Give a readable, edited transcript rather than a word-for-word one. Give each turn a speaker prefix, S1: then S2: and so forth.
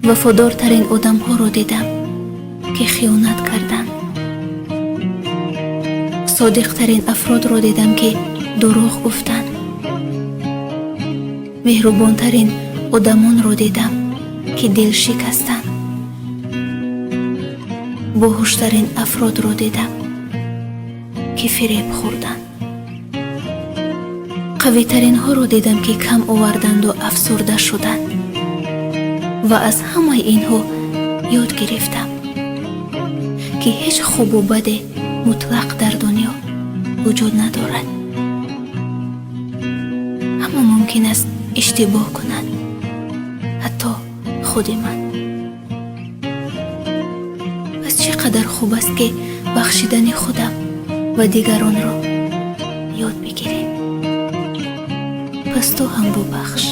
S1: Вафодортарин одамҳоро дидам, ки хиёнат карданд. Содиқтарин афродро дидам, ки дурӯғ гуфтанд. Меҳрубонтарин одамонро дидам, ки дил шикастанд. Боҳуштарин афродро дидам, ки фиреб хӯрданд. Қавитаринҳоро дидам, ки кам оварданду афсурда шуданд. Ва аз ҳамаи инҳо ёд гирифтам, ки ҳеҷ хубу баде мутлақ дар дунё вуҷуд надорад. Ҳама мумкин аст иштибоҳ кунанд, ҳатто худи ман. Пас чӣ қадар хуб аст, ки бахшидани худам ва дигаронро ёд бигирем. Пас ту ҳам бубахш.